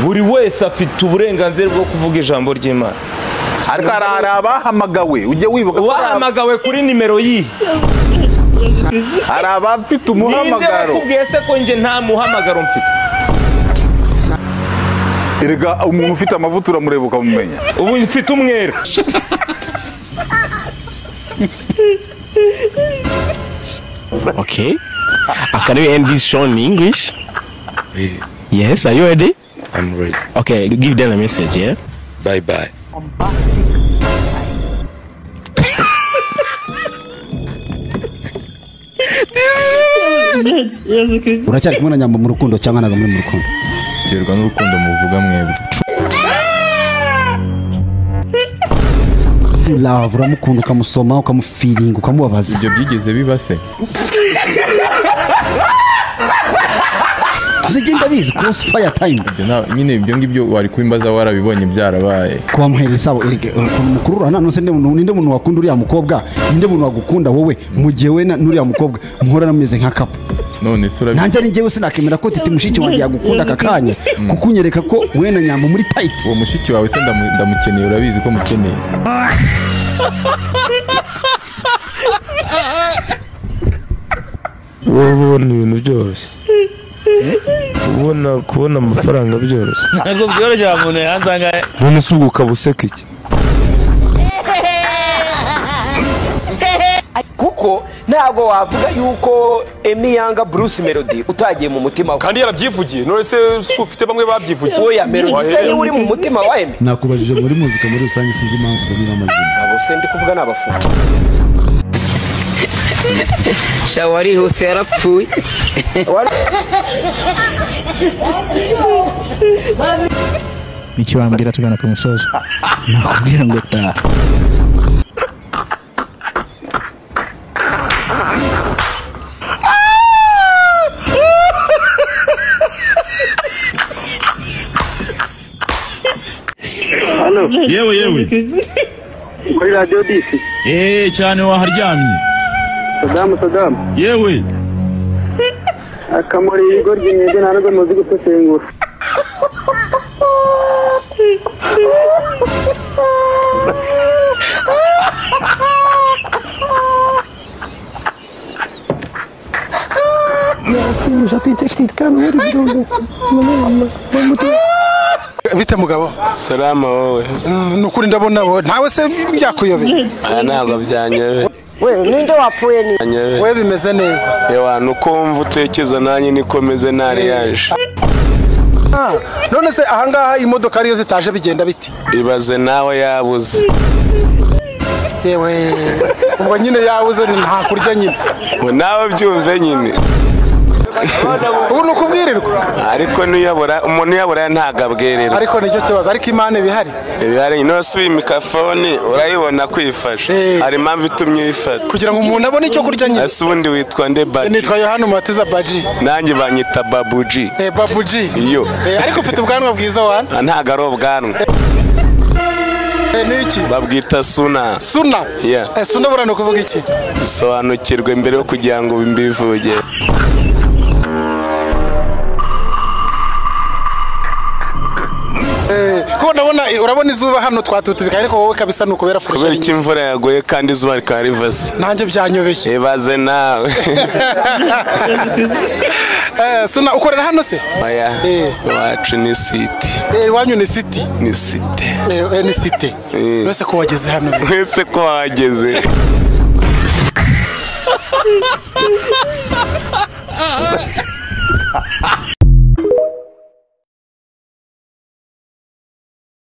Buri wese afite uburenganzira bwo kuvuga ijambo ry'Imana. Ariko hari abahamagawe, ujye wibuka ko wahamagawe kuri nimero yi. Hari abafite umuhamagaro. Ninde wakubwiye se ko nje nta muhamagaro mfite? Erega umuntu ufite amavuta uramureba ukamumenya. Ubu mfite umwera. Okay. Can we end this show in English? Yeah. Yes, are you ready? I'm ready. Okay, give them a message, yeah? Bye bye. Bombastic side. Uracyari kumwe na Nyambo mu rukundo cyangwa ntabwo muri mu rukundo? Biterwa n'urukundo muvuga mwebwe. Love uramukunda ukamusoma ukamufiringa ukamubabaza. Ibyo byigeze biba se? Tuzigenda bizi crossfire time. Nyine ibyo ngibyo wari kubimbaza warabibonye byarabaye. Kwa muhereza abo erege mukurura none se ninde muntu wakunda uriya mukobwa, ninde muntu wagukunda wowe mu gihe we n'uriya mukobwa muhora nameze nka kapo. None sura nanjye ari njyewe sinakemera ko Titi mushiki wanjye yagukunda aka kanya kukunyereka ko we na Nyambo muri tight. Uwo mushiki wawe se ndamukeneye, urabizi ko mukeneye. Wowe ubona ibintu byoroshye. Ubona kubona amafaranga byoroshye. Ntabwo byoroshye umuntu yanzangaye. None se ubwo ukaba useka iki? Kuko ntabwo wavuga yuko Emmy yanga Bruce Melody utagiye mu mutima we. Kandi yarabyivugiye. None se ufite bamwe babyivugiye. Oya Melody se ni uri mu mutima wa Emmy. Nakubajije muri muzika muri rusange sinzi impamvu zanira amazina. Abo se ndi kuvuga n'abafundi. Shawari hose yarapfuye. Niki wambwira tugana ku musozo? Nakubwira ngo ta. Halo. Yewe yewe. Kuri radio disi. Cyane waharyamye. Sadamu Sadamu. Yewe. Akamuri igoryi mwebwe ntabwo muzi gusesengura. Bite mugabo? Salama wowe. Nukuri ndabona bo ntawe se byakuyobeye. Ntabwo byanyobeye. We ninde wapfuye ni? We bimeze neza. Ewa nuko mva utekeza nanjye nikomeze nari yaje. None se ahangaha imodoka ariyo zitaje bigenda biti? Ibaze nawe yabuze. Yewe ubwo nyine yabuze nta kurya nyine. We nawe byumve nyine. Ubu nukubwirirwa. Ariko nuyabura umuntu yabura ntago abwererwa. Ariko nicyo kibazo ariko Imana bihari. Ibihari no subi microphone urayibona kwifasha. Hari impamvu itumye uyifata. Kugira ngo umuntu abone icyo kurya nyine. Ese ubundi witwa nde Baji? Nitwa Yohana Umatiza Baji. Nanjye banyita Babuji. Babuji. Iyo. Ariko ufite ubwanwa bwiza wana? Ntago ari ubwanwa. Niki? Babwita suna. Suna? Yeah. Suna burano kuvuga iki? Bisobanukirwe mbere yo kugira ngo mbivuge. Ko ndabona urabona izuba hano twatutubika ariko wowe kabisa nukubera fresh. Kubera iki imvura yaguye kandi izuba rikaba rivase. Nanjye byanyobeye. Ibaze nawe. Suna ukorera hano se? Oya. Iwacu ni city. Iwanyu ni city. Ni city. Ni city. Wese ko wageze hano. Wese ko wageze.